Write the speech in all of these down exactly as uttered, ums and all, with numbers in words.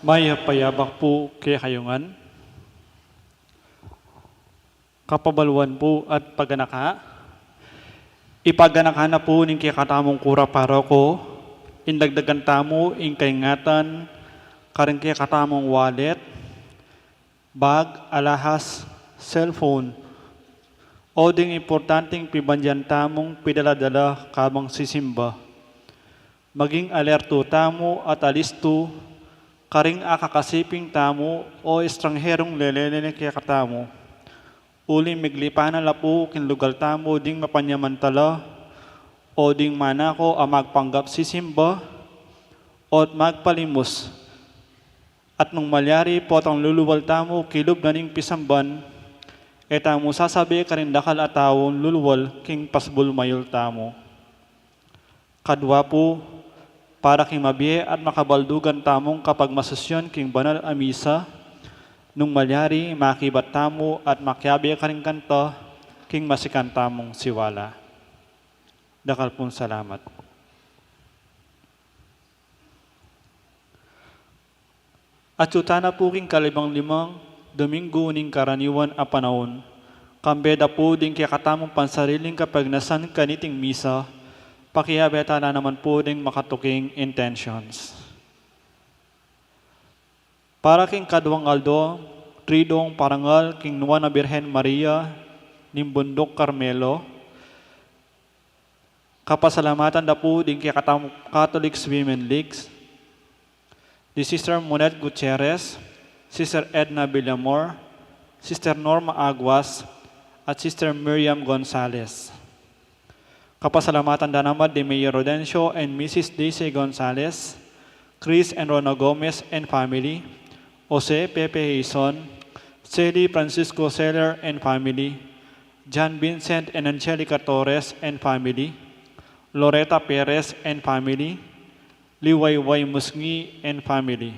Mayap a yabak pu kekayu ngan. Kapabaluan pu at paganaka. Ipaganaka na pu ning kekatamung kura paroko, ing dagdagan tamu ing kaingatan karing kekatamung wallet, bag, alahas, cellphone, o ding importanteng pibandian tamung pidala-dala kabang sisimba. Maging alerto tamu at alistu karing akakasiping tamu o estranherung lelene kekatamu. Uling miglipan na la pu king lugal tamu ding mapanyamantala o ding manako a magpanggap sisimba o't magpalimus. At nung malyari potang luluwal tamu kilub na ning pisamban, e tamu sasabi karing dakal a taung luluwal king pasbul mayul tamu. Kadwa pu, para king mabie at makabaldugan tamung kapagmasusyan king banal a misa, nung malyari makibat tamu at makiabe karing kanta king masikan tamung siwala. Dakal pung salamat. Atyu tana pu king kalibang limang Domingo ning karaniwan a panaun. Kambe da pu ding kekatamung pansariling kapagnasan kaniting misa, pakiabe tala naman pu ding makatuking intentions. Para king kadwang aldo, Triduong Parangal king Nuan a Birhen Maria ning Bunduk Carmelo, kapasalamatan da pu ding kekatamung Catholics Women Leagues, di Sister Monet Gutierrez, Sister Edna Villamor, Sister Norma Aguas, at Sister Miriam Gonzalez. Kapasalamatan da naman di Mayor Rodencio and Missus Daisy Gonzalez, Chris and Rona Gomez and family, Jose Pepe Hizon, Sally Francisco Seller and family, John Vincent and Angelica Torres and family, Loreta Perez and family, Liwayway Musngi and family.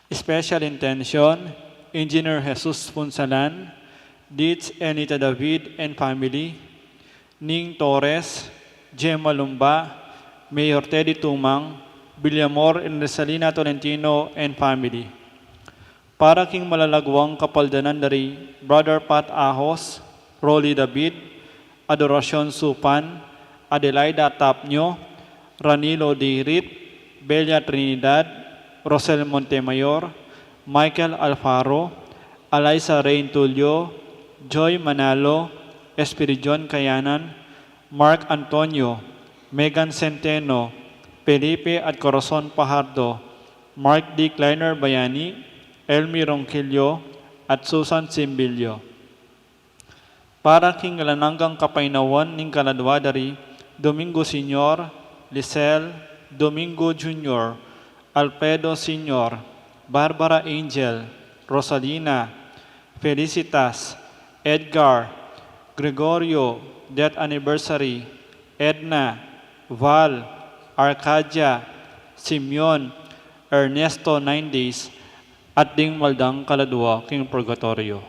Special intention, Engineer Jesus Punsalan, Dids Enita David and family, Ning Torres, Gemma Lumba, Mayor Teddy Tumang, Villamor and Rosalina Tolentino and family. Para king malalagwang kapaldanan dari Brother Pat Ahos, Rolly David, Adoracion Supan, Adelaida Tapnio, Ranilo Dirit, Belia Trinidad, Rosel Montemayor, Michael Alfaro, Alaisa Rain Tulio, Joy Manalo, Espiridion Kayanan, Mark Antonio, Megan Centeno, Felipe at Corazon Pajardo, Mark D. Kleiner Bayani, Elmi Ronquillo, at Susan Simbilio. Para king alang anggang kapainawan ning kaladwa dari Domingo Senior, Lisel, Domingo Junior, Alfredo Senior, Barbara Angel, Rosalina, Felicitas, Edgar, Gregorio, death anniversary, Edna, Val, Arcadia, Simeon, Ernesto, nine days, at ding maldang kaladwa king purgatorio.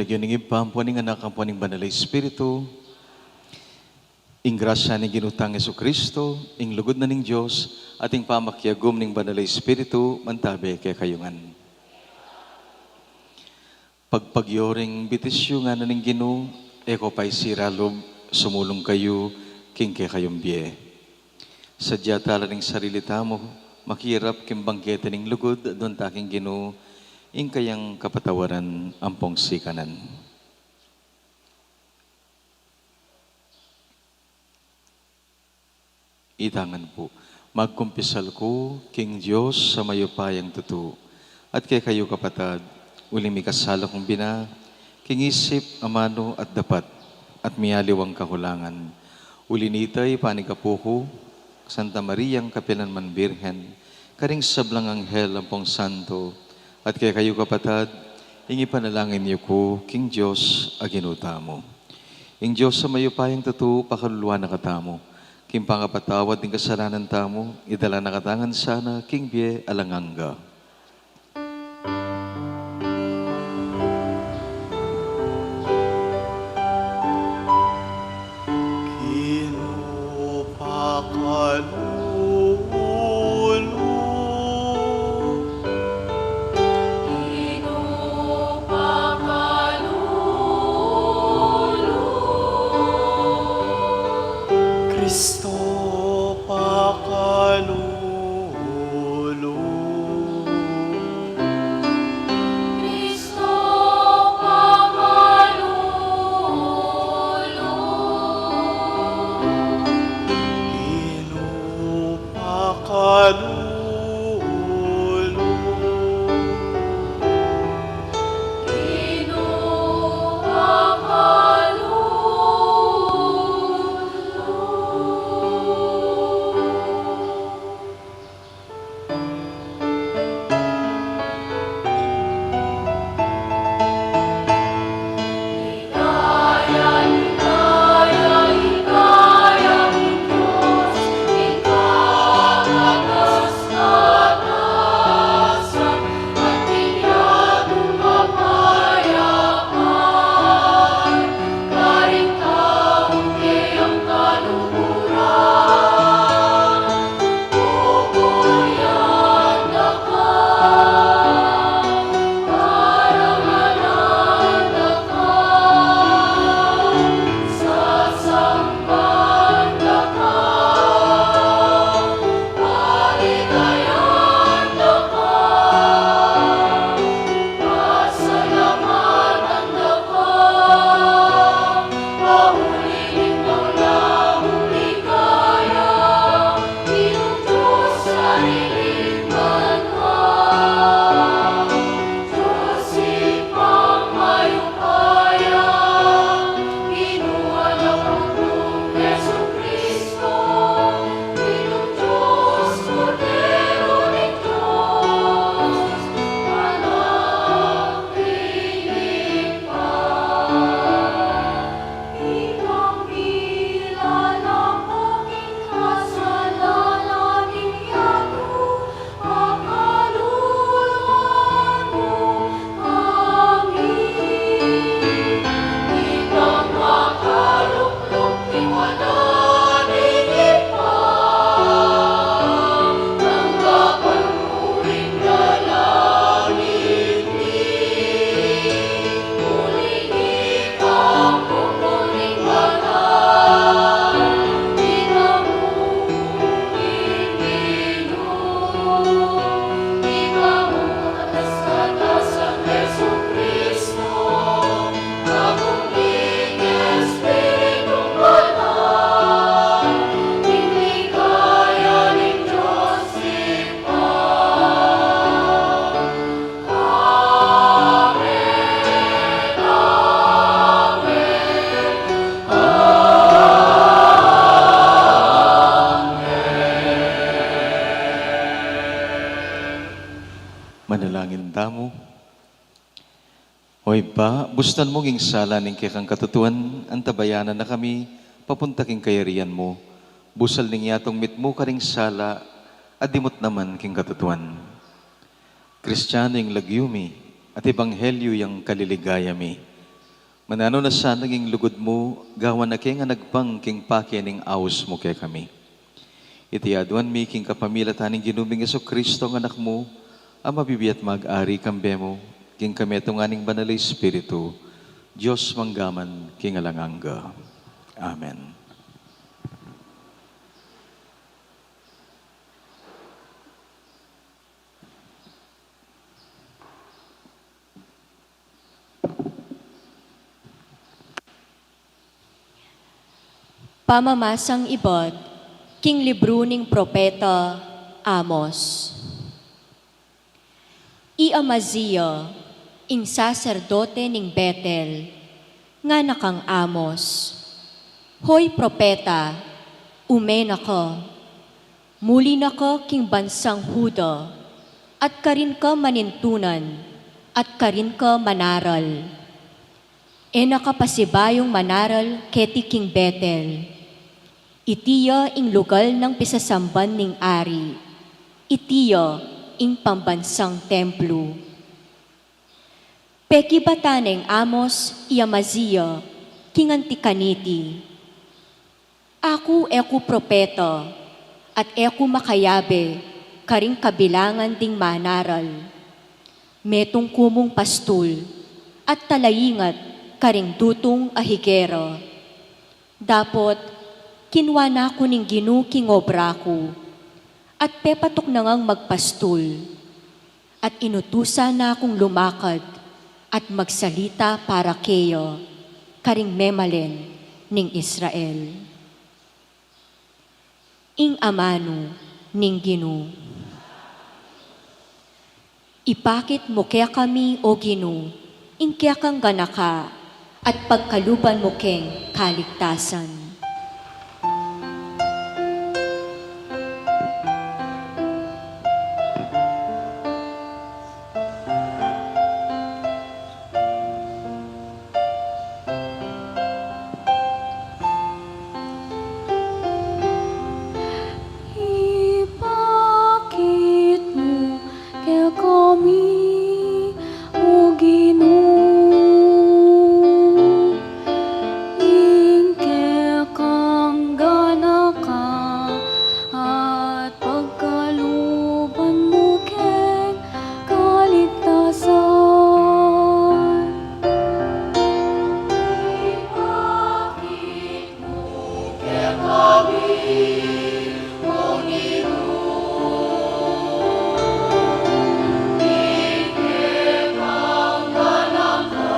King lagyu ning Ibpa, ampo ning Anak, ampo ning Banal a Espiritu. Ing grasya ning Ginu tang Jesucristo, ing lugud na ning Dios, at ing pamakiagum ning Banal a Espiritu, mantabe kekayu ngan. Pagpagyoring bitisyu ngana ning Ginu, e ko pa isira lub sumulung kayu king kekayung bie. Sadya tala ning sarili tamu, makirap king bangkete ning lugud, adwan ta king Ginu, ing kayang kapatawaran ampong sikanan. Ita ngan pu. Magkumpisal ku king Dios a mayupayang tutu, at kekayu kapatad, uling mikasala kung bina, king isip, amanu, at dapat, at mialiwang kakulangan. Uli nita, ipanyawad ku pu ku, Santa Mariang kapilanman Birhen, karing sablang anghel ampong santo, at kekayu kapatad, ing ipanalangin yu ku king Dios a Ginu tamu. Ing Dios a mayupayang tutu, pakaluluan na katamu, king pangapatawad ning kasalanan tamu, idala na katamu ngan sana king bie alang angga. Ginu pakalulu. Ginu pakalulu. Kristo pakalulu. Kristo pakalulu. Ginu pakalulu. Ginu pakalulu. Manalangin tamu. O Ibpa, bustan mu ing sala ning kekang katutuan, antabayanan na kami papunta king kayarian mu. Busal ning yatung mitmu karing sala, at dimut naman king katutuan. Kristiano ing lagyu mi, at ebanghelyu yang kaliligaya mi. Mananu na sana ing lugud mu, gawan na ke ngan agpang king pake ning aus mu kekami. Iti aduan mi king kapamilatan ning Ginu ming Jesucristo, nga Anak mu, a mabibie at mag-ari kambe mu, king kametungan ning Banal a Espiritu, Dios mangga man king alang angga. Amen. Pamamasang ibat king libru ning propeta Amos. I Amazia, ing saserdote ning Betel, ngana kang Amos, "Hoy propeta, ume na ka, muli na ka king bansang Juda, at karin ka manintunan, at karin ka manaral. E na ka pasibayung manaral keti king Betel. Iti ya ing lugal nang pisasamban ning ari, iti ya ing pambansang templu." Pekibatan neng Amos i Amazia king anti kaniti, "Aku e ku propeta, at e ku makayabe karing kabilangan ding manaral. Metung ku mung pastul, at talaingat karing dutung a higera. Dapot kinua na ku ning Ginu king obra ku, at pepatuknangang magpastul, at inutusan na kung lumakad at magsalita para keya karing memalen ning Israel." Ing amanu ning Ginu. Ipakit mu kekami, O Ginu, ing kekang ganaka, at pagkaluban mu keng kaligtasan. Ipakit mu kekami, O Ginu, ing kekang ganaka, at pagkaluban mu keng kaligtasan. Ipakit mu kekami, O Ginu, ing kekang ganaka,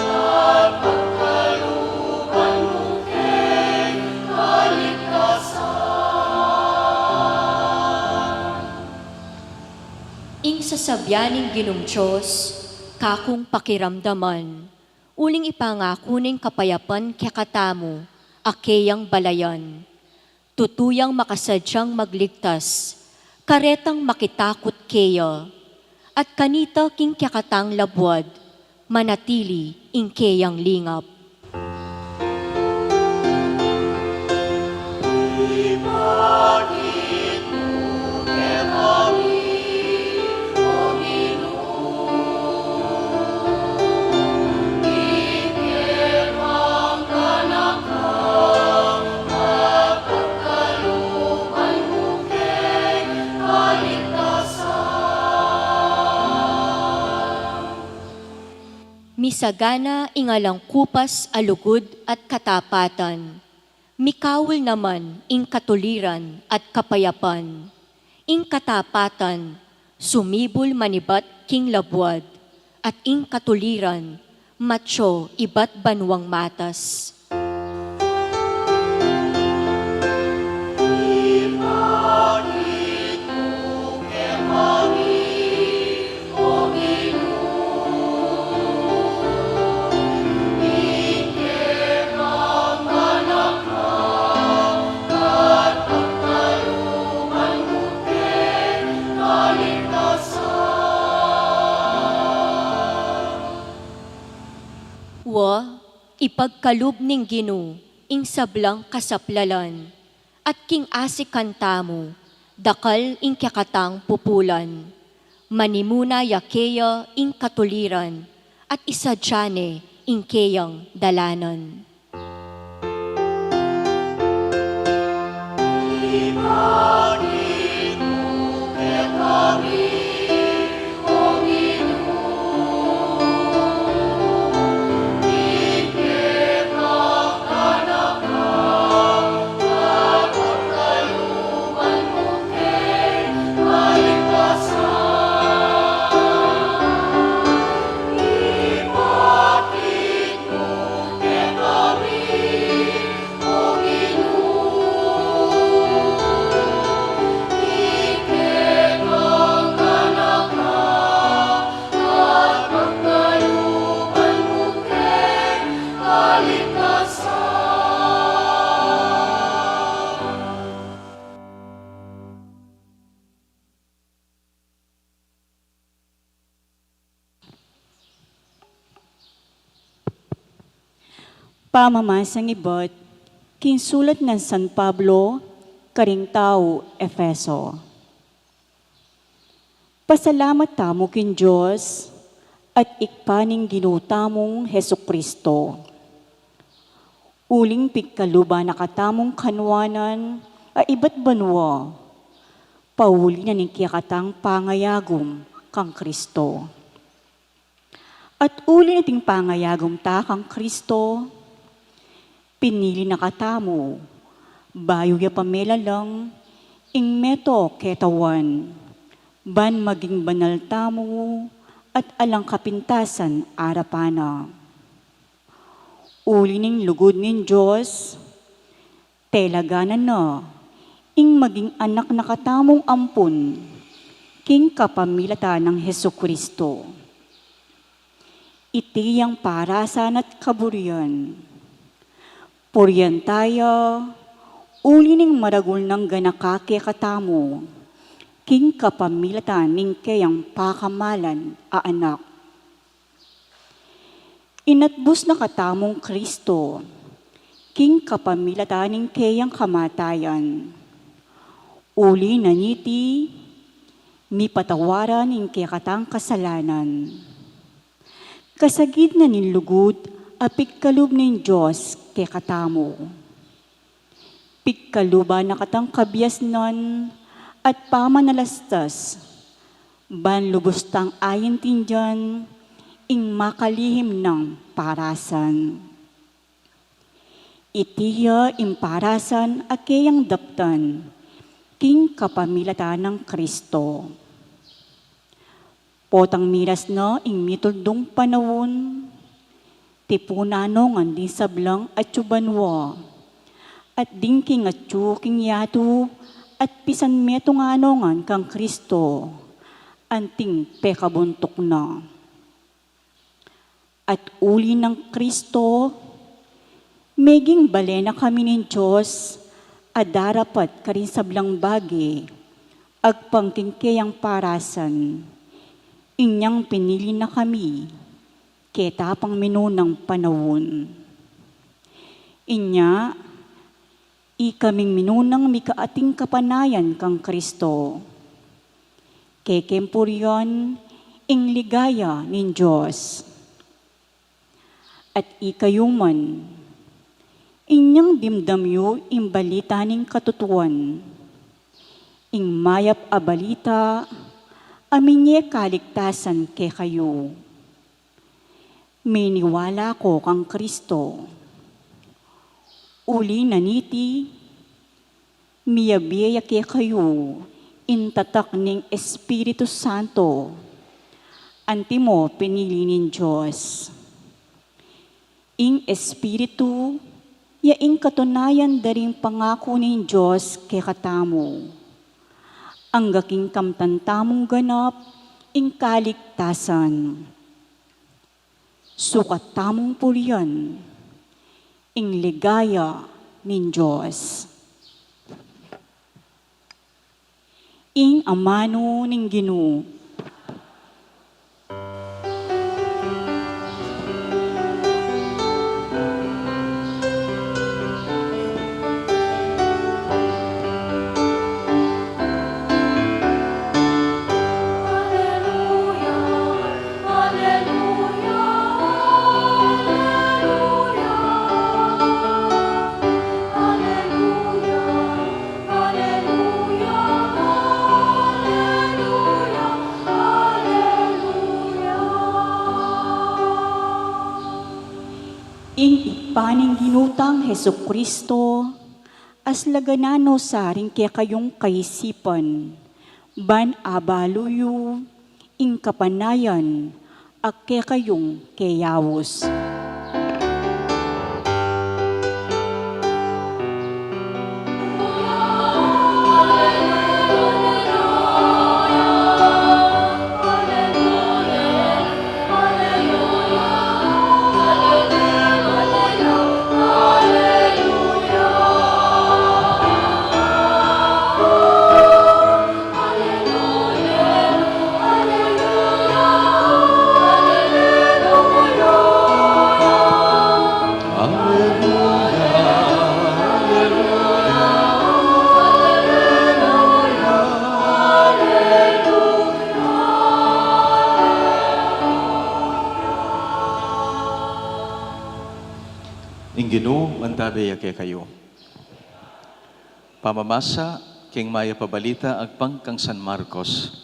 at pagkaluban mu keng kaligtasan. Ing sasabyan ning Ginung Dios, kakung pakiramdaman, uling ipangaku neng kapayapan kekatamu a keyang balayan. Tutu yang makasadyang magligtas, karetang makitakut keya, at kanita king kekatang labuad, manatili ing keyang lingap. Ipakit mu kekami, O Ginu, ing kekang ganaka, at pagkaluban mu keng kaligtasan. Misagana ing alang kupas a lugud at katapatan. Mikaul naman ing katuliran at kapayapan. Ing katapatan sumibul manibat king labuad, at ing katuliran matsu ibat banuang matas. Ipakit mu kekami, O Ginu, ing kekang ganaka, at pagkaluban mu keng kaligtasan. Wa, ipagkalub ning Ginu ing sablang kasaplalan, at king asikan tamu, dakal ing kekatang pupulan. Manimuna ya keya ing katuliran, at isadya ne ing keyang dalanan. Pamamasang ibat king sulat nang San Pablo karing tau Efeso. Pasalamat tamu king Dios at Ibpa ning Ginu tamung Jesucristo. Uling pigkaluban na katamung kanuanan a ibat banua, pauli na ning kekatang pangayagum kang Cristo. At uli na ning pangayagum ta kang Cristo, pinili na katamu, bayu ya pa melalang, ing meto ketawan, ban maging banal tamu at alang kapintasan arapan na. Uli ning lugud ning Dios, telaganan na ing maging anak na katamung ampun king kapamilatan nang Jesucristo. Iti yang parasan at kaburian. Purian taya, uli ning maragul nang ganaka kekatamu, king kapamilatan ning keyang pakamalan a Anak. Inatbus na katamung Cristo, king kapamilatan ning keyang kamatayan. Uli na niti, mipatawaran ing kekatang kasalanan. Kasagid na ning lugud a pigkalub ning Dios kekatamu. Pigkaluban na katang kabiasnan at pamanalastas, ban lubus tang aintindian ing makalihim nang parasan. Iti ya ing parasan a keyang daptan king kapamilatan nang Cristo. Potang miras na ing mituldung panaun, tipunan no ngan ding sablang atyu banua, at ding king atyu king yatu, at pisan metung no ngan kang Cristo, anting pekabuntuk na. At uli nang Cristo, meging bale na kami ning Dios a darapat karing sablang bage, agpang king keyang parasan, inyang pinili na kami keta pang minunang panaun. Inya, ikaming minunang mikaating kapanayan kang Cristo, kekeng purian ing ligaya ning Dios. At ikayu man, inyang dimdam yu ing balita ning katutuan, ing mayap a balita a minye kaligtasan kekayu. Miniwala ko kang Cristo. Uli na niti, miyabie ya kekayu ing tatak ning Espiritu Santo, antimo pinili ning Dios. Ing Espiritu ya ing katunayan da ring pangaku ning Dios kekatamu, angga king kamtan tamung ganap ing kaligtasan. Sukat tamung purian ing ligaya ning Dios. Ing amanu ning Ginu. Ibpa ning Ginu tang Jesucristo, aslagan na no sa ring kekayung kaisipan, ban abalu yu ing kapanayan a kekayung keyaus. Ing Ginu mantabe ya kekayu. Pamamasa king Mayap a Balita agpang kang San Marcos.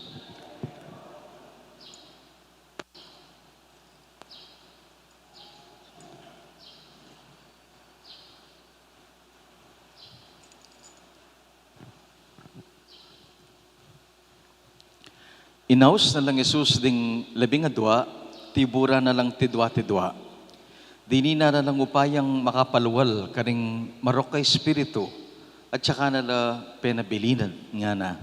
Inaus na lang Jesus ding labing adua, tibura na lang tidua-tidua. Dininan na lang upayang makapalwal karing marok a espiritu, at saka na la penabilinan, ngana,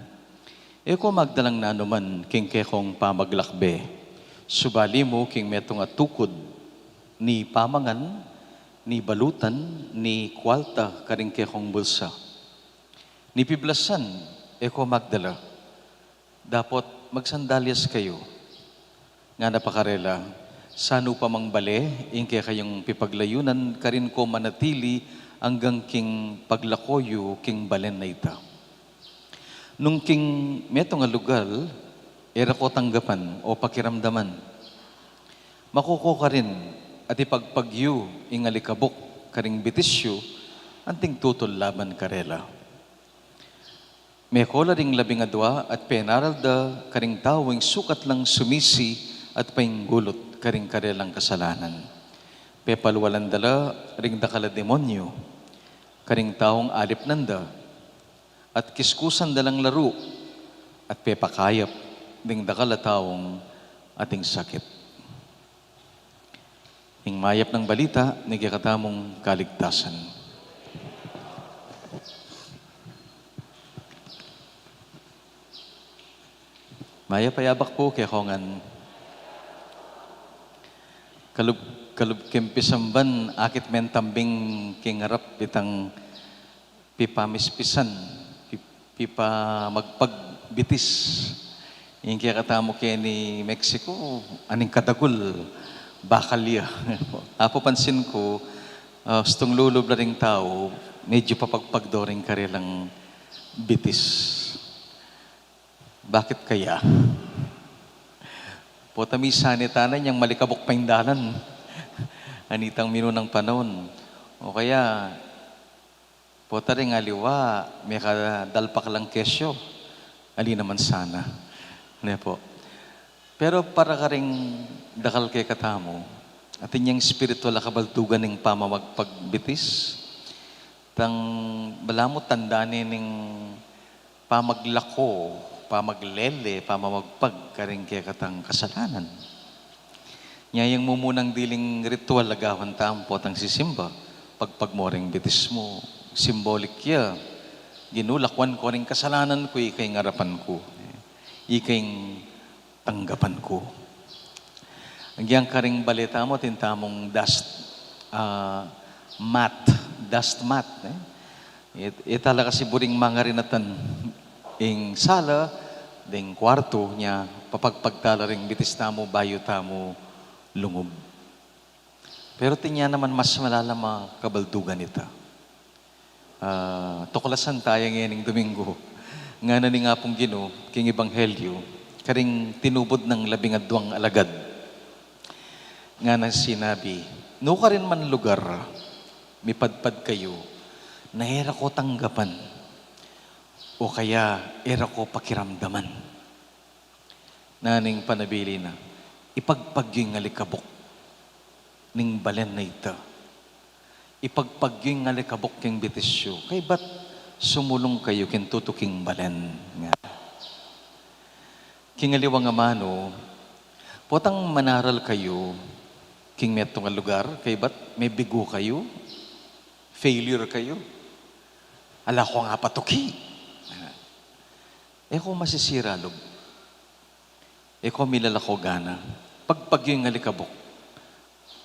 "E ko magdalang nanuman king kekong pamaglakbe, subali mu king metung a tukud, ni pamangan, ni balutan, ni kwalta karing kekong bulsa. Ni piblasan, e ko magdala. Dapot magsandalyas kayu." Ngana pa karela, "Sanu pa mang bale ing kekayung pipaglayunan, karin ko manatili anggang king paglako yu king balen a ita. Nung king metung a lugal, e ra ko tanggapan o pakiramdaman, mako ko karin at ipagpag yu ing alikabuk karing bitis yu, anting tutul laban karela?" Meko la ring labing adua at penaral da karing tau ing sukat lang sumisi at painggulut karing karelang kasalanan. Pepalwalan da la ring dakal a demonyu karing taung alipnan da, at kiskusan da lang laru, at pepakayap ding dakal a taung ating sakit. Ing mayap nang balita ning kekatamung kaligtasan. Mayap a yabak pu kekongan. Kalub, kalub keng pisamban, akit me ing tambing king arap itang pipamispisan, pi-, pipamagpag bitis. Ing kekatamu keni Mexico, aning kadagul, bakal ya. Apapansin ku, ah, ustung lulub la ring tau, medyu papagpag do ring karelang bitis. Bakit kaya? Pota misan e tana inyang malikabuk pa ing dalan. Anitang minunang panaun. O kaya, pota ring aliwa, mekadalpak lang kesyo. Ali naman sana. Ne po. Pero para karing dakal kekatamu, atin yang espiritual a kabaldugan ning pamamagpag bitis, tang balamu tanda ne ning pamaglako, pamaglele, pamamagpag karing kekatang kasalanan. Nya yang mumunang diling ritual a gawan tamu potang sisimba, pagpag mo ring bitis mu, simbolik ya, Ginu, lakwan ko ring kasalanan ku, ika ing arapan ku, ika ing tanggapan ku. Agyang karing bale tamu, atin tamung dust, ah, mat, dust mat, e. It-, itala kasi buring mangarinatan ing sala, ding kwartu, nya papagpag tala ring bitis tamu, bayu tamu lungub. Pero atin ya naman mas malalam a kabaldugan ita. Ah, tuklasan taya ngening Domingo. Ngana ning Apung Ginu, king Ebanghelyo, karing tinubud nang labing adwang alagad. Ngana sinabi, "Nukarin man lugar, mipadpad kayu, na e ra ko tanggapan, o kaya e ra ko pakiramdaman." Nanu ing panabilin na, ipagpag yu ing alikabuk ning balen a ita. ipagpag yu ing alikabuk king bitis yu, kaybat sumulung kayu king tutuking balen, nga. King aliwang amanu, potang manaral kayu king metung a lugar, kaybat mebigu kayu, failure kayu, ala kong apatuki. E ko masisira lub. E ko milalako gana. Pagpag yu ing alikabuk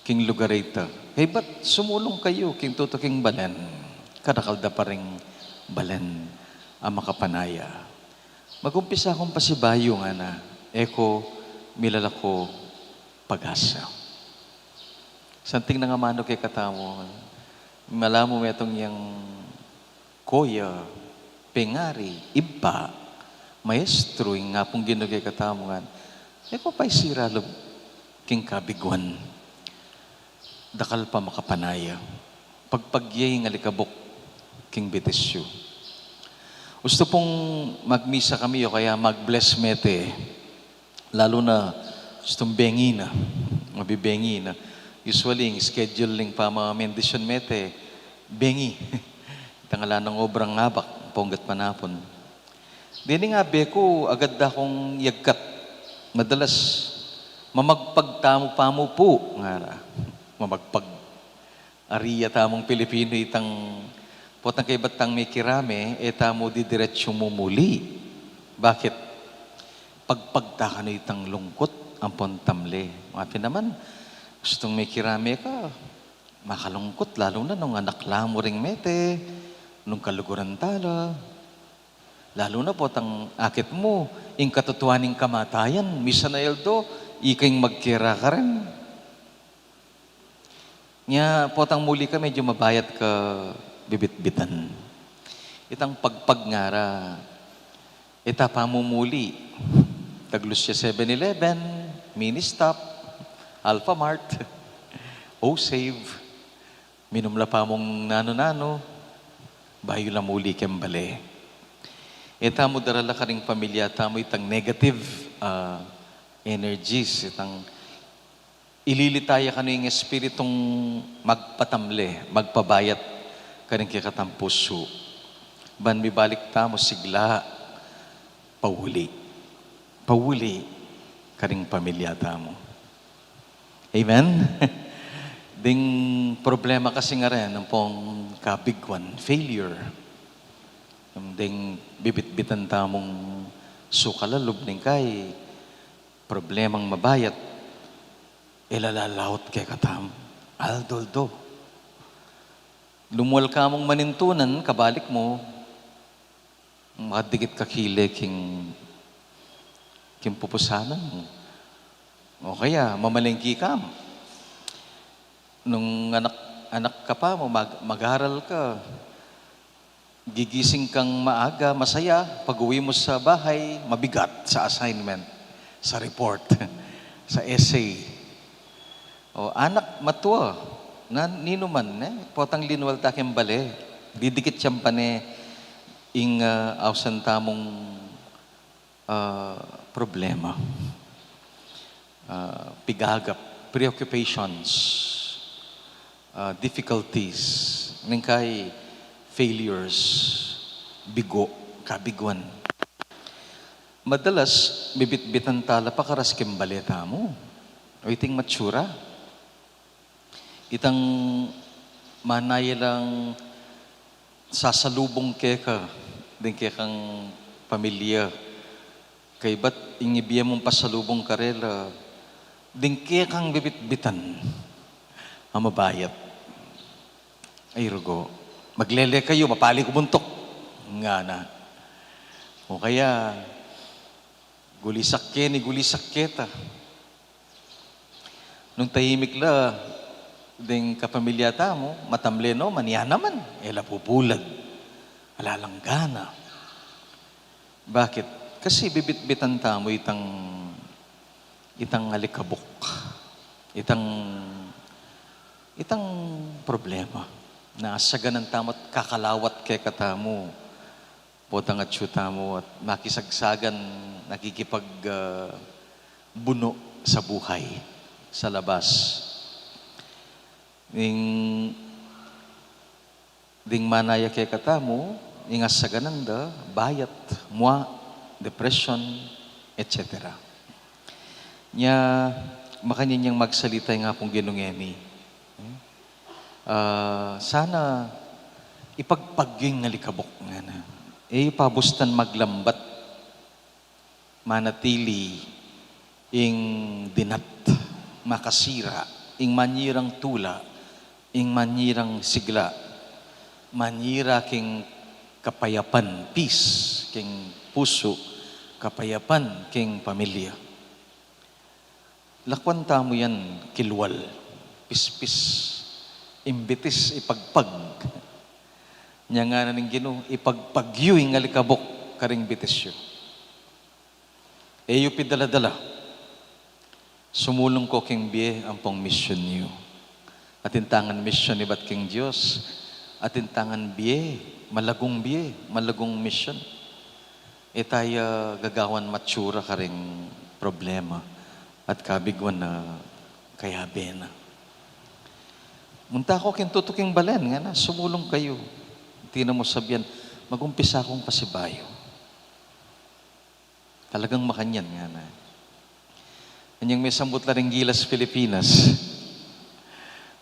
king lugar a ita, kaybat sumulung kayu king tutuking balen, karakal da pa ring balen a makapanaya. Magumpisa kong pasibayu, ngana, e ko milalako pag-asa. Santing nang amanu kekatamu, mala mu metung yang koya, pengari, ibpa, maestro, ing Apung Ginu kekatamu ngan, e ko paisira lub king kabiguan. Dakal pa makapanaya. Pagpag ye ing alikabuk king bitis yu. Ustu pung magmisa kami o kaya mag-bless mete, lalu na ustung bengi na, mabibengi na. Usually, ing schedule ning pamamendisyon mete, bengi. Itang ala nang obrang abak, punggat manapun. Deni nga be ku, agad da kung yagkat. Madalas, mamagpag tamu pa mu pu, ngara. Mamagpag. Ari ya tamung Pilipino itang potang kaybat tang mikirame, e tamu didiretsu mumuli. Bakit? Pagpag ta kanu itang lungkut ampon tamle. Mapi naman, ustung mikirame ka, makalungkut, lalu na nung anak la mu ring mete, nung kaluguran tala. Lalu na potang akit mu, ing katutuan ning kamatayan, misan a aldo, ika ing magkera karin. Nya, potang muli ka, medyu mabayat ka bibitbitan. Itang pagpag ngara, e ta pamumuli. Taglusa ya Seven Eleven, Ministop, Alphamart, O-Save, minum la pamung nanu-nanu, bayu la muli keng bale. E tamu darala karing pamilya tamu itang negative, ah, energies, itang ililitaya kanu ing espiritung magpatamle, magpabayat karing kekatang pusu. Ban mibalik tamu sigla, pauli. Pauli karing pamilya tamu. Amen? Ding problema kasi ngara, ampong kabiguan, failure. Ding bibitbitan tamung sukal a lub ning kai, problemang mabayat, e la lalaut kekatamu. Aldo-aldo. Lumual ka mung manintunan, kabalik mu, makadikit ka kile king, king pupusanan. O kaya, mamalengke ka. Nung anak, anak ka pa mu, mag-, mag-aral ka, gigising kang maaga, masaya, pag-uwi mu sa bahay, mabigat sa assignment, sa report, sa essay. O, anak, matua, na, ninuman, e? Potang linual ta keng bale, didikit yang pane ing, ah, ausan tamung, ah, problema. Ah, pigagap, preoccupations, ah, difficulties, ning kai failures, bigo, kabiguan. Madalas, bibitbitan tala pakaras keng bale tamu. O iting matsura. Itang manaya lang sasalubung keka, ding kekang pamilya. Kaybat ing ibie mung pasalubung karela, ding kekang bibitbitan a mabayat. Ay, rugo. Maglele kayu, mapali ku buntuk. Ngana. O kaya, gulisak keni, gulisak keta. Nung tahimik la ding kapamilya tamu, matamle no, mania naman, e la pupulag. Ala lang gana. Bakit? Kasi bibitbitan tamu itang, itang alikabuk, itang, itang problema na asaganan tamu at kakalawat kekatamu. Potang atyu tamu at makisagsagan, nakikipag, ah, bunu sa buhay, sa labas. Ning Ding manaya kekatamu, ing asaganan da, bayat, mua, depression, et cetera. Nya, makanyan yang magsalita ing Apung Ginu ngeni. Ah, sana ipagpag yu ing alikabok, ngana. E yu pabustan maglambat, manatili ing dinat, makasira ing manyirang tula, ing manyirang sigla, manyira king kapayapan, peace, king pusu, kapayapan king pamilya. Lakwan tamu yan kilwal, pispis, ing bitis ipagpag. Nya ngana ning Ginu, ipagpag yu ing alikabok karing bitis yu. E yu pidala-dala. Sumulung ko king bie ampong misyun yu. Atin tang misyun ibat king Dios. Atin tang bie, malagung bie, malagung misyun. E taya gagawan matsura karing problema at kabiguan na kayabe na. Munta ko king tutuking balen, ngana, sumulung kayu. Atin na mu sabian, magumpisa kung pasibayu. Talagang makanyan, ngana. Anyang mesambut la ring Gilas Pilipinas.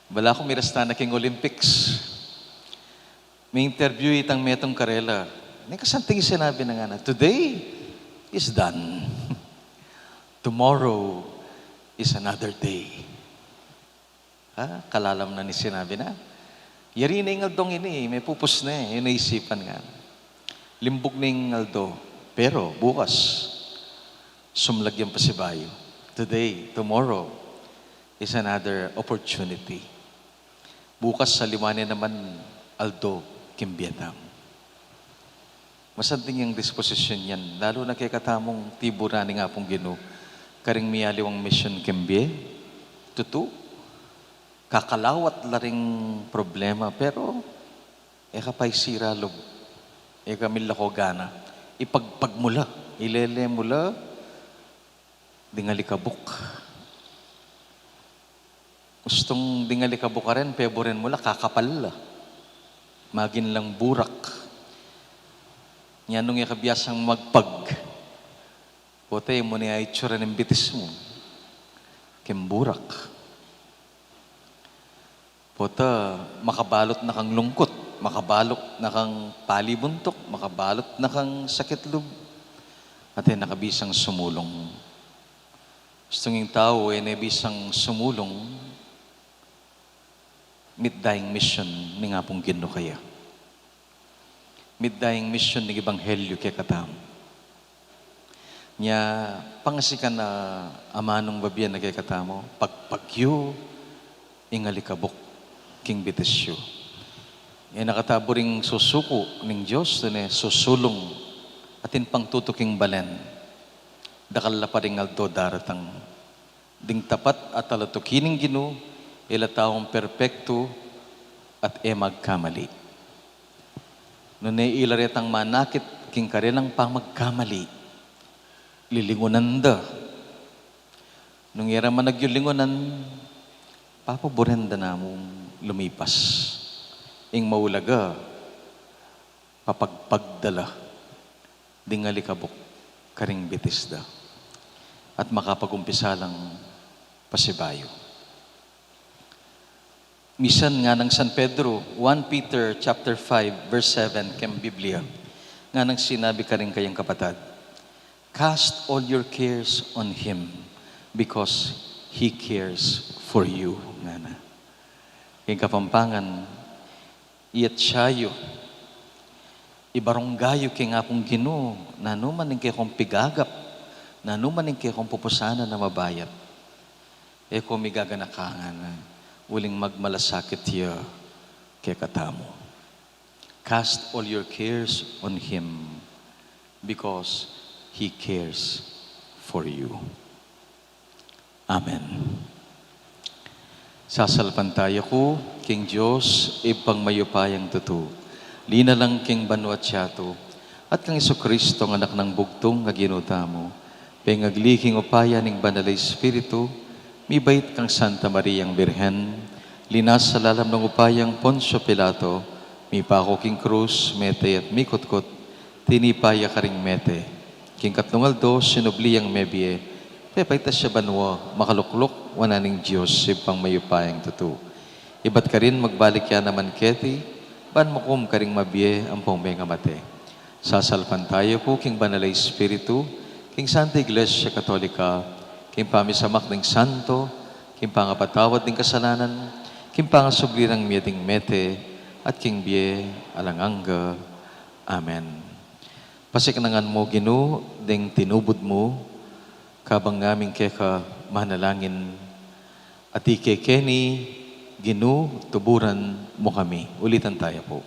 Balaku mirasta na king Olympics. Mi-interview itang metung karela. Nekasanting sinabi na, ngana, "Today is done. Tomorrow is another day." Ha? Kalalam na ning sinabi na. Yari na ing aldong ini, mepupus na e, yu na isipan, ngana. Limbug na ing aldo, pero bukas, sumlag yang pasibayu. Today, tomorrow, is another opportunity. Bukas, aliwa ne naman aldo king bie tamu. Masanting yang disposisyun yan, lalu na kekatamung tiburan ning Apung Ginu karing mialiwang misyun king bie. Tutu, kakalawat la ring problema, pero e ka paisira lub, e ka milako gana. Ipagpag mu la, ilele mu la ding alikabuk. Ustung ding alikabuk a rin, peburen mu la, kakapal la. Magin lang burak. Nya nung e ka biasang magpag, pota e mu ne itsura ning bitis mu king burak. Pota makabalut na kang lungkut, makabalut na kang pali buntuk, makabalut na kang sakit lub. At e na ka bisang sumulung. Ustung ing tau e ne bisang sumulung, mitda ing misyun ning Apung Ginu kaya. Mitda ing misyun ning ebanghelyu kekatamu. Nya, pangasikan na amanung babian na kekatamu, pagpag yu ing alikabuk king bitis yu. E na katabu ring susuku ning Dios, tune susulung, atin pang tutuking balen. Dakal la pa ring aldo daratang. Ding tapat a talatuki ning Ginu, e la taung perpektu at e magkamali. Nune ila retang manakit king karelang pamagkamali, lilingunan da. Nung e ra man agyu lingunan, papaburen da namung lumipas. Ing maulaga, papagpag da la ding alikabuk karing bitis da. At makapag-umpisa lang pasibayu. Misan nganang San Pedro, one Peter chapter five, verse seven, king Biblia, nganang sinabi karing kayang kapatad, "Cast all your cares on Him, because He cares for you," ngana. King Kapampangan, iyatsya yu, ibarungga yu king Apung Ginu, nanu man ing kekong pigagap, nanu man ing kekong pupusanan a mabayat. E ko migaganakan, uling magmalasakit ya kekatamu. Cast all your cares on Him, because He cares for you. Amen. Sasalpantaya ku king Dios, Ibpang mayupayang tutu, linalang king banua't yatu, at kang Jesucristo, Anak nang bugtung a Ginu tamu, pengagli king upaya ning Banal a Espiritu, mibait kang Santa Mariang Birhen, linasa lalam nang upayang Poncio Pilato, Mipaku king krus, mete at mikutkut, tinipa ya karing mete. King katlung aldo, sinubli yang mebie, pepaitas ya banua, makalukluk wanan ning Dios, Ibpang mayupayang tutu. Ibat karin magbalik ya naman keti, ban mukum karing mabie ampong mengamate. Sasalpantaya ku king Banal a Espiritu, king Santa Iglesia Katolika, king pamisamak ning santo, king pangapatawad ning kasalanan, king pangasubli nang mie ding mete, at king bie alang angga. Amen. Pasiknangan mu, Ginu, ding tinubud mu, kabang ngaming keka manalangin, at ikekeni, Ginu, tuburan mu kami. Ulitan taya pu.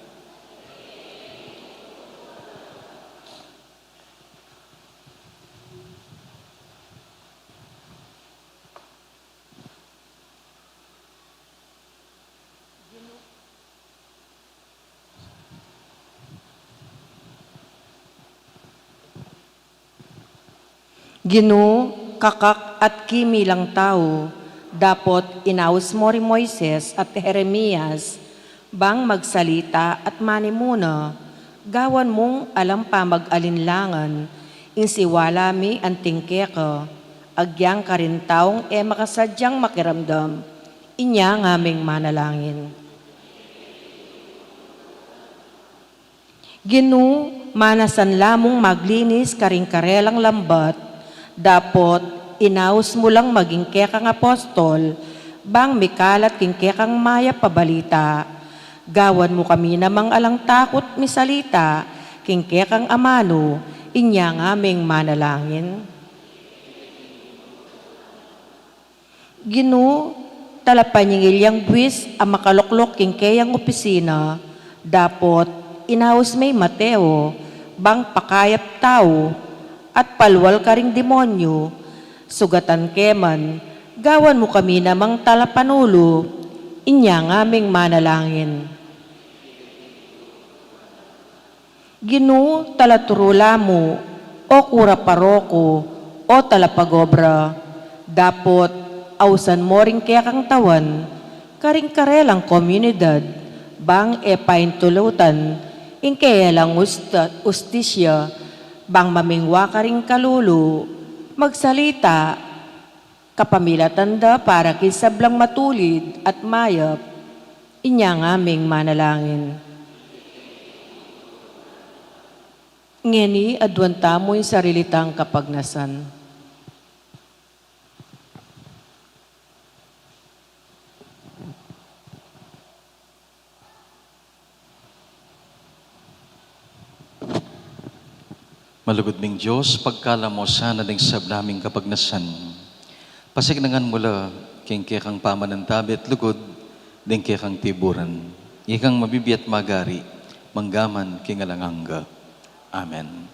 Ginu, kakak at kimi lang tau, dapot inaus mu ri Moises at Jeremias, bang magsalita at manimuna, gawan mung alang pamag-alinlangan, ing siwala mi anting keka, agyang karing taung e makasadyang makiramdam, inya ngaming manalangin. Ginu, manasan la mung maglinis karing karelang lambat, dapot inaus mu lang maging kekang apostol, bang mikalat king kekang mayap a balita. Gawan mu kami namang alang takut misalita king kekang amanu, inya ngaming manalangin. Ginu, tala panyingil yang buis a makalukluk king keyang opisina, dapot inaus me i Mateo, bang pakayap tau at palual karing demonyu, sugatan ke man, gawan mu kami namang tala panulu, inya ngaming manalangin. Ginu, tala turu la mu, o kura paroko, o tala pagobra, dapot ausan mo ring kekang tawan karing karelang komunidad, bang e paintulutan ing keyelang usta-, ustisya, bang mamingwa karing kalulu, magsalita, kapamilatan da para king sablang matulid at mayap, inya ngaming manalangin. Ngeni, aduan tamu ing sarili tang kapagnasan. Malugud ming Dios, pagkalam mo sana ding sabla ming kapagnasan. Pasiknangan mu la king kekang pamanantabe at lugud ding kekang tiburan. Ikang mabibie at magari, manggaman king alang angga. Amen.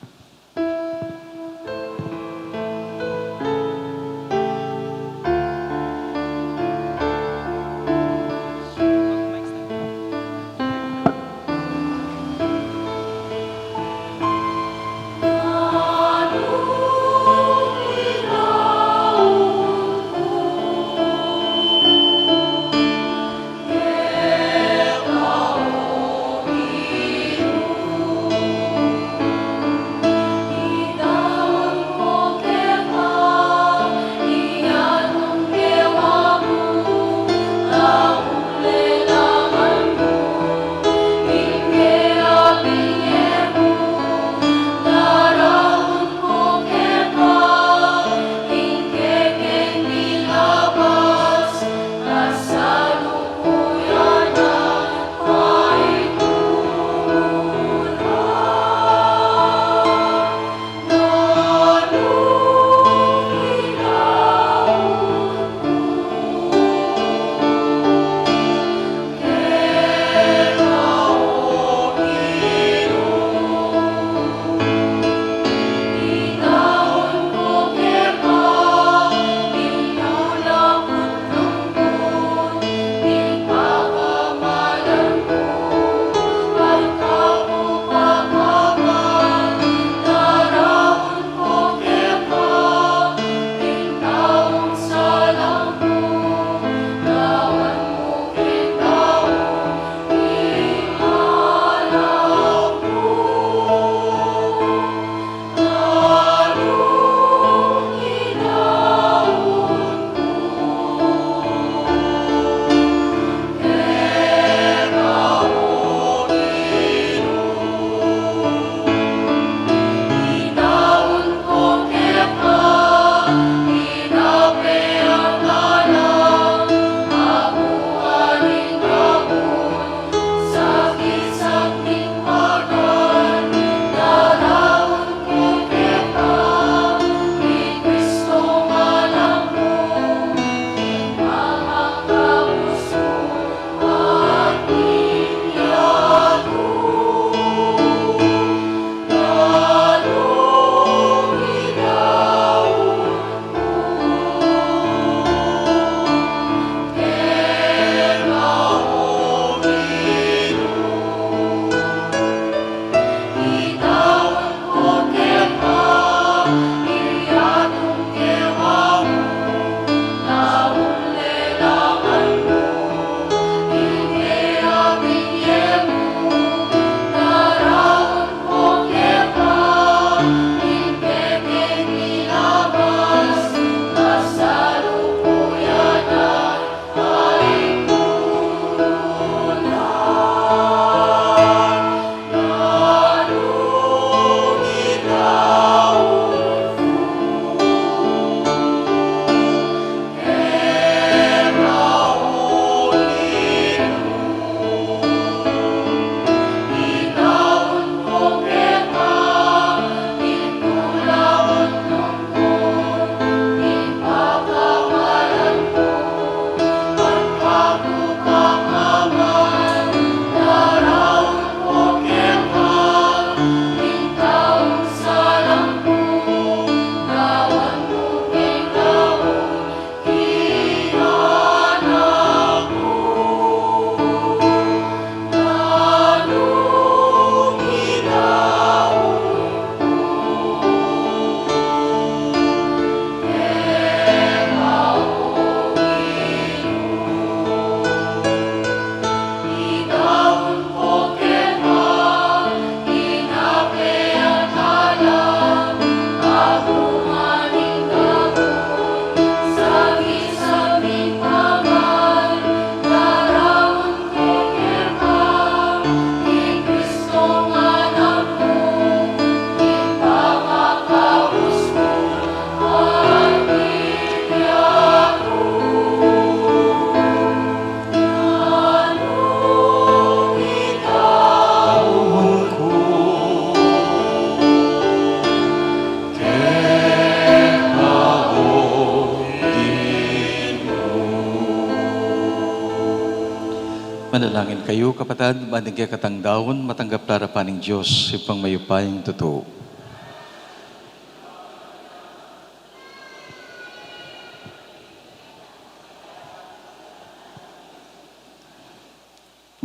Langin kayu, kapatad, ban ing kekatang daun matanggap la arapan ning Dios, Ibpang mayupayang tutu.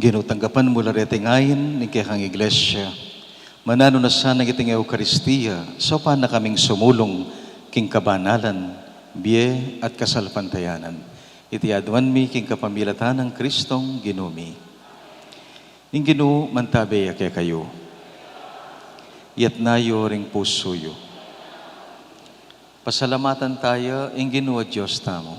Ginu, tanggapan mu la reting ain ning kekang Iglesia. Mananu na sana iting Eukaristia, saupan na kaming sumulung king kabanalan, bie at kasalpantayanan. Iti aduan mi king kapamilatan nang Kristong Ginu mi. Ing Ginu mantabe ya kekayu. Iyatas yu ring pusu yu. Pasalamatan taya ing Ginu a Dios tamu.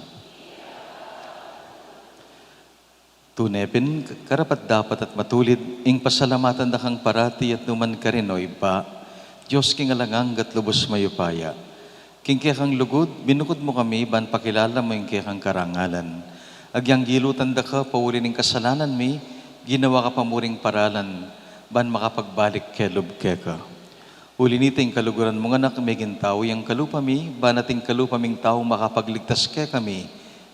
Tune pin karapat-dapat at matulid ing pasalamatan da kang parati at nu man karin, o Ibpa, Dios king alang angga at lubus mayupaya. King kekang lugud, binukud mu kami ban pakilala mu ing kekang karangalan. Agyang gilutan da ka pauli ning kasalanan mi, ginawa ka pa mu ring paralan ban makapagbalik kelub keka. Uli nita, ing kaluguran mung Anak meging tau yang kalupa mi, ban ating kalupa ming tau makapagligtas kekami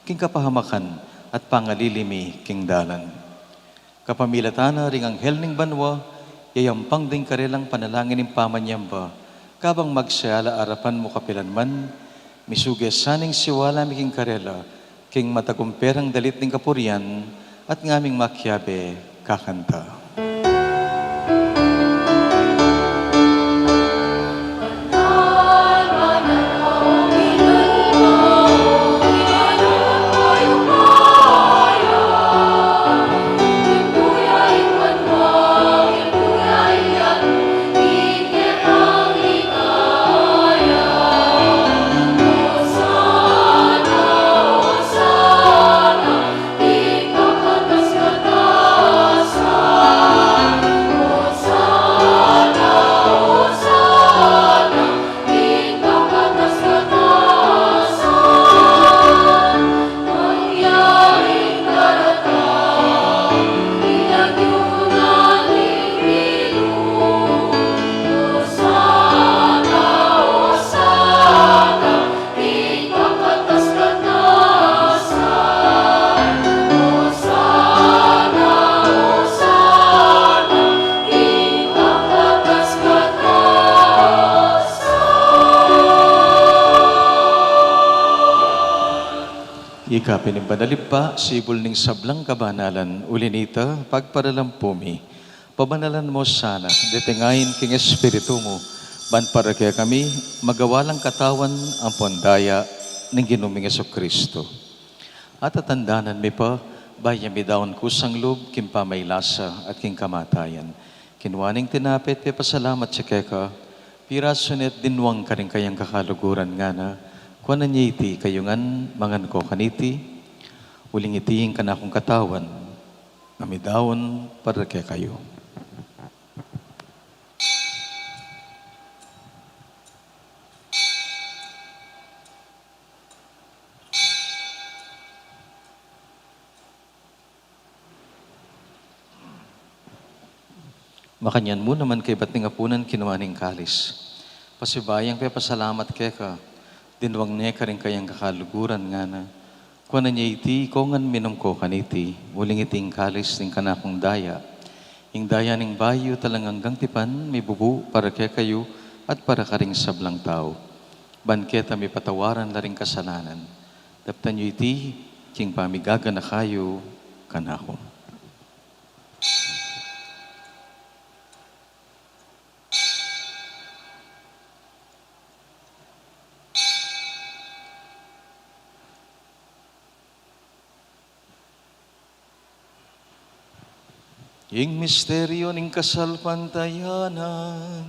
king kapahamakan at pangalili mi king dalan. Kapamilatan na ring anghel ning banua, yayampang da ing karelang panalangin ning pamanyamba, kabang magsaya la arapan mu kapilan man. Misuge sana ing siwala mi king karela, king matagumperang dalit ning kapurian, at ngaming makiabe kakanta. Ika pin ing banal, Ibpa, sibul ning sablang kabanalan, uli nita, pagparalampu mi. Pabanalan mu sana deting ain king Espiritu mu, ban para kekami magawa lang katawan ampon daya ning Ginu ming Jesucristo. At tatandanan mi pa, bayu mi daun kusang lub king pamaylasa at king kamatayan, kinua ne ing tinape at pepasalamat ya keka, pirasu ne at dinwang karing kayang kakaluguran, ngana: Kuanan ye iti kayu ngan, mangan ko kaniti, uling iti ing kanakung katawan, a midaun para kekayu. Makanyan mu naman, kaybat ning apunan, kinua ne ing kalis, pasibayu yang pepasalamat keka, dinwang ne karing kayang kakaluguran, ngana: Kuanan ye iti, ikong ngan, minum ko kaniti, uling iti ing kalis ning kanakung daya, ing daya ning bayu at alang anggang tipan, mibubu para kekayu at para karing sablang tau, ban keta mipatawaran la ring kasalanan. Daptan yu iti king pamigaganaka yu kanaku. Ing misteryu ning kasalpantayanan.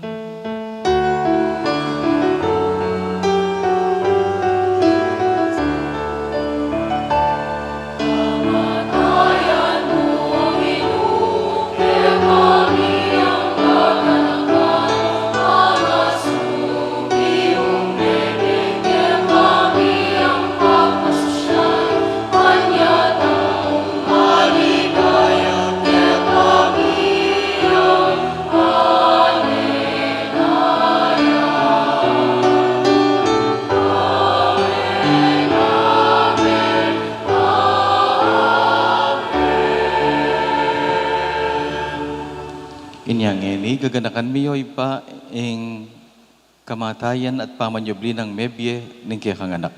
Gaganakan mi, o Ibpa, ing kamatayan at pamanyubli nang mebie ning kekang Anak.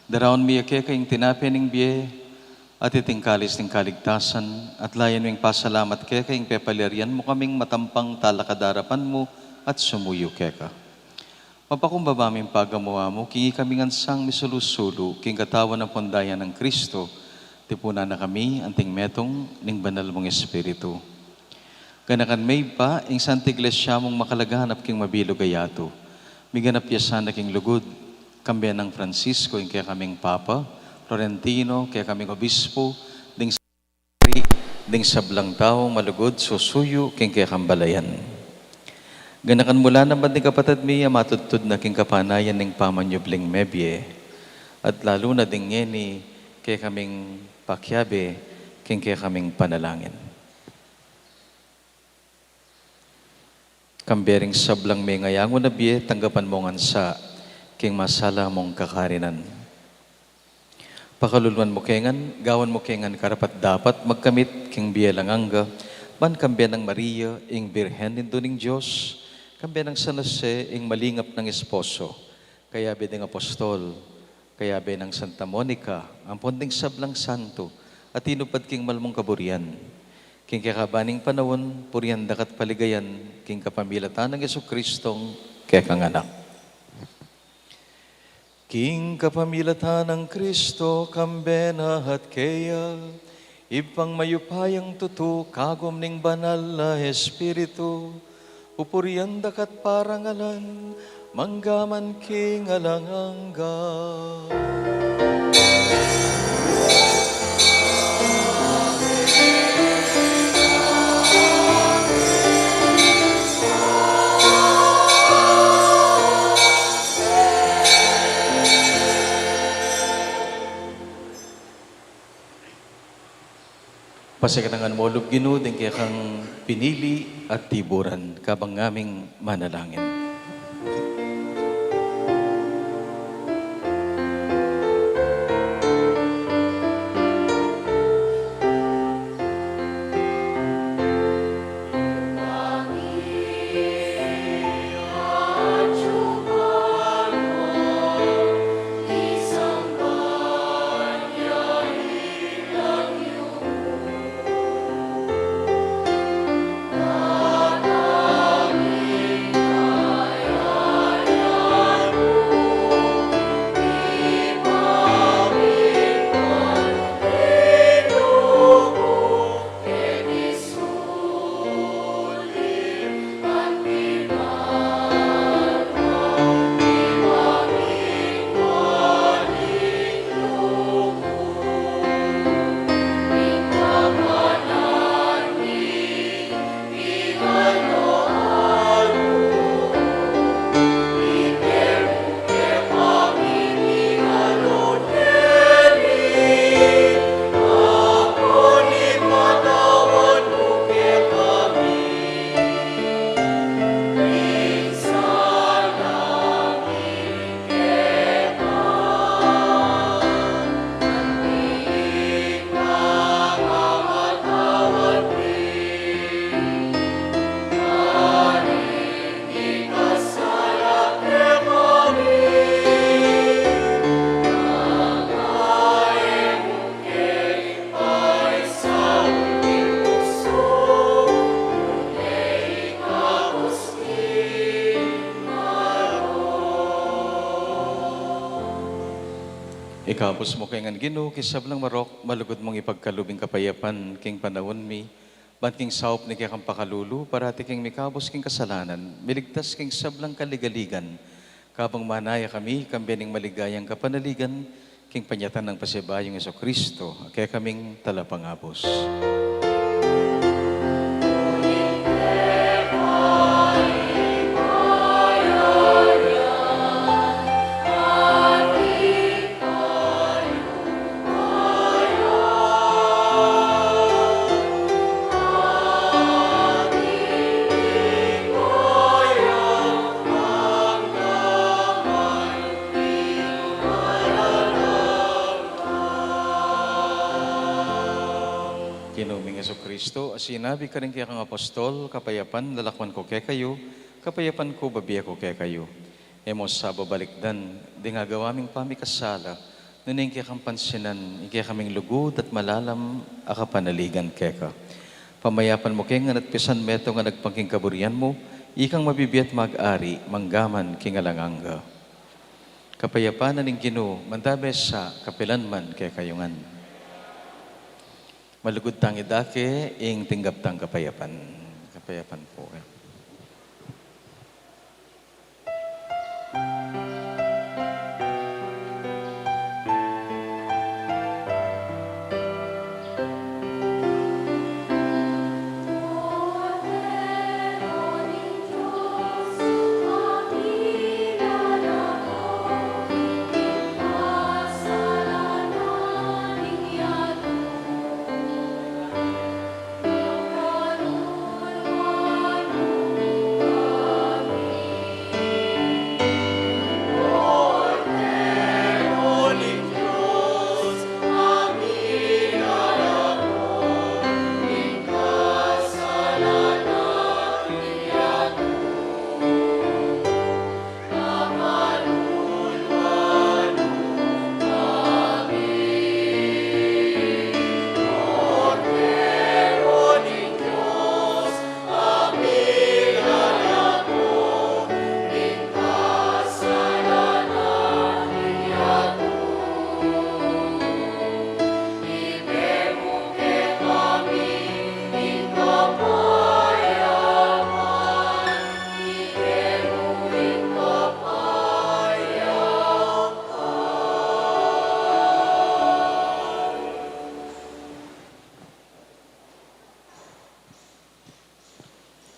Daraun mi keka ing tinape ning bie at iting kalis ning kaligtasan, at layan ming pasalamat keka ing pepalyarian mu kaming matampang talakad king arapan mu at sumuyu keka. Mapakumbaba ming pagamu-amu king ikami ngan sang misulu-sulu king katawan ampon daya nang Kristo, tipunan na kami anting metung ning Banal mung Espiritu. Ganakan me, Ibpa, ing Santa Iglesia mung makalaganap king mabilug a yatu. Miganap ya sana king lugud, kambe nang Francisco ing kekaming Papa, Florentino kekaming Obispo, ding ding sablang taung malugud susuyu king kekang balayan. Ganakan mu la naman ding kapatad mi a matudtud na king kapanayan ning pamanyubling mebie, at lalu na ding ngeni kekaming pakiabe king kekaming panalangin. Kambe ring sablang mengayangu na bie, tanggapan mu ngan sa king masala mung kakarinan. Pakaluluan mu ke ngan, gawan mu ke ngan karapat-dapat magkamit king bie alang angga, ban kambe nang Maria ing Birhen Indu ning Dios, kambe nang San Jose ing malingap nang esposo, kayabe ding apostol, kayabe nang Santa Monica, ampon ding sablang santo a tinupad king mal mung kaburian. King kekaban ning panaun, purian da ka at paligayan king kapamilatan nang Jesucristong kekang Anak. King kapamilatan nang Kristo, kambe na at keya, Ibpang mayupayang tutu, kagum ning Banal a Espiritu, pupurian da ka at parangalan, mangga man king alang angga. Pasakitan ngan mu lub, Ginu, ding kekang pinili at tiburan, kabang ngaming manalangin. Ikabus mu ke ngan, Ginu, king sablang marok, malugud mung ipagkalub ing kapayapan king panaun mi, ban king saup ning kekang pakalulu, parati kaming mikabus king kasalanan, miligtas king sablang kaligaligan, kabang manaya kami, kambe ning maligayang kapanaligan, king panyatang nang pasibayung Jesucristo, a kekaming Talapangabus. Ginu ming Jesucristo, a sinabi karing kekang apostol, kapayapan lalakwan ku kekayu, kapayapan ku bibie ku kekayu. E mu sa babalikdan ding agawa ming pamikasala, nune ing kekang pansinan ing kekaming lugud at malalam a kapanaligan keka. Pamayapan mu ke ngan at pisan metung a agpang king kaburian mu, ikang mabibie at mag-ari mangga man king alang angga. Kapayapan na ning Ginu, mandabe sa kapilan man kekayu ngan. Malugud tang idake ing tinggap tang kapayapan. Kapayapan pu.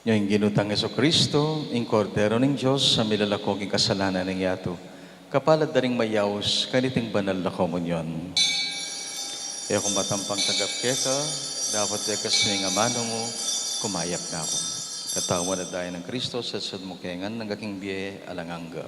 Nya ing Ginu tang Jesucristo, ing Kordero ning Dios, a milalako king kasalanan ning yatu. Kapalad da ring mayaus kaniting banal a komunyon. E ku matampang tanggap keka, dapot e kasi ning amanu mu, kumayap na ku. Katawan at daya nang Kristo, sasaud mu ke ngan king bie alang angga.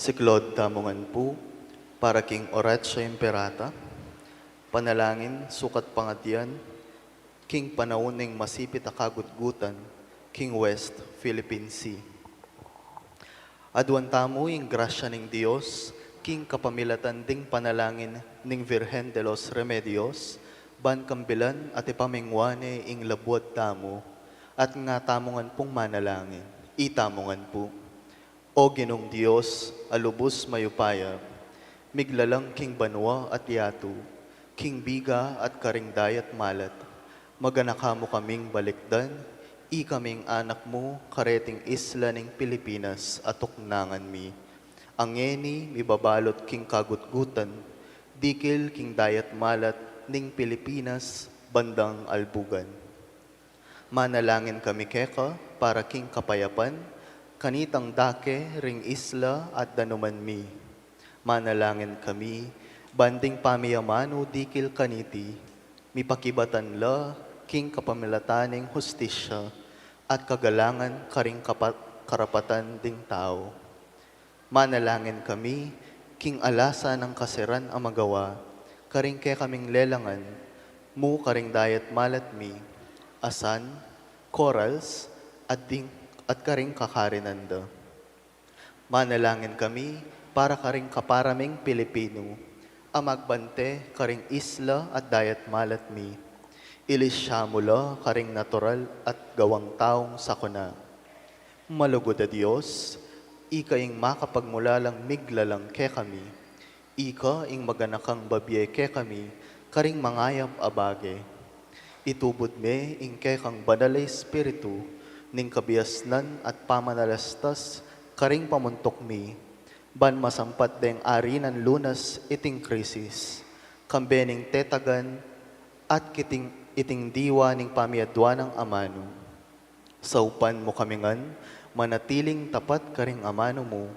Siklaud tamu ngan pu para king Oratio Imperata, panalangin sukat pangadian king panaun ning masipit a kagutgutan king West Philippine Sea. Aduan tamu ing grasya ning Dios king kapamilatan ding panalangin ning Virgen de los Remedios, ban kambilan at ipamingwa ne ing labuad tamu, at nga tamu ngan pung manalangin. Itamu ngan pu. O Ginung Dios a lubus mayupaya, miglalang king banua at yatu, king biga at karing dayat malat, maganaka mu kaming balikdan, ikaming anak mu kareting isla ning Pilipinas a tuknangan mi. A ngeni mibabalot king kagutgutan, dikil king dayat malat ning Pilipinas bandang albugan. Manalangin kami keka para king kapayapan kanitang dake ring isla at danuman mi. Manalangin kami ban ding pamiyamanu dikil kaniti, mipakibatan la king kapamilatan ning hustisya at kagalangan karing kapa-, karapatan ding tau. Manalangin kami king alasa nang kasiran a magawa karing kekaming lelangan mu karing dayat malat mi, asan, corals, at ding, at karing kakarinan da. Manalangin kami para karing kapara ming Pilipinu a magbante karing isla at dayat malat mi. Ilisya mu la karing natural at gawang taung sakuna. Malugud a Dios, ika ing makapagmulalang miglalang kekami, ika ing maganakang babie kekami karing mangayap a bage. Itubud me ing kekang Banal a Espiritu ning kabiasnan at pamanalastas karing pamuntuk mi, ban masampat deng ari nang lunas iting krisis, kambe ning tetagan at kiting iting diwa ning pamiadua nang amanu. Saupan mu kami ngan manatiling tapat karing amanu mu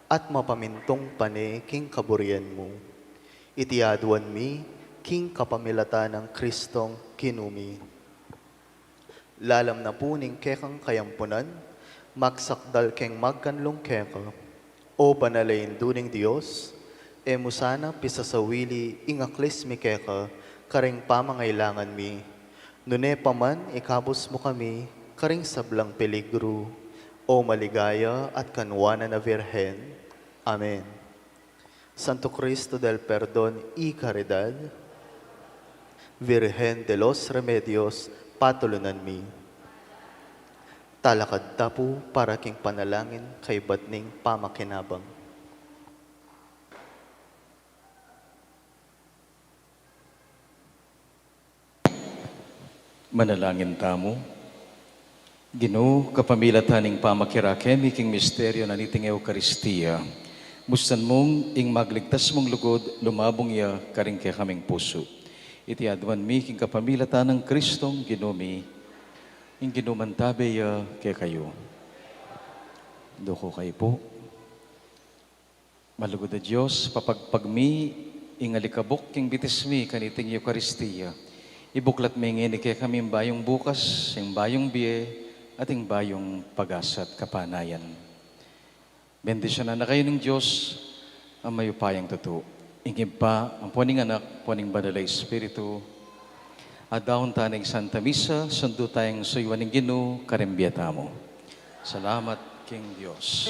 at mapamintung pane king kaburian mu. Iti aduan mi king kapamilatan nang Kristong Ginu mi. Lalam na pu ning kekang kayampunan, magsakdal keng magkanlung keka. O Banal a Indu ning Dios, e mu sana pisasawili ing aklis mi keka karing pamangailangan mi. Nune pa man ikabus mu kami karing sablang peligru, O maligaya at kanwanan a Virgen. Amen. Santo Cristo del Perdon y Caridad, Virgen de los Remedios, patulunan mi. Talakad ta pu para king panalangin kaybat ning pamakinabang. Manalangin tamu. Ginu, kapamilatan ning pamakirake mi king misteryu na niting Eukaristia, bustan mung ing magligtas mung lugud lumabung ya karing kekaming pusu. Iti aduan mi king kapamilatan nang Kristong Ginu mi. Ing Ginu mantabe ya kekayu. Duku kayu pu. Malugud a Dios, papagpag mi ing alikabuk king bitis mi kaniting Eukaristia. Ibuklat me ngeni kekami ing bayung bukas, ing bayung bie, at ing bayung pag-asa at kapanayan. Bendisyunan na kayu ning Dios a mayupayang tutu, ing Ibpa, ampo ning Anak, ampo ning Banal a Espiritu. Adaun ta na ing Santa Misa, sundu taya ing suyuan ning Ginu karing bie tamu. Salamat king Dios.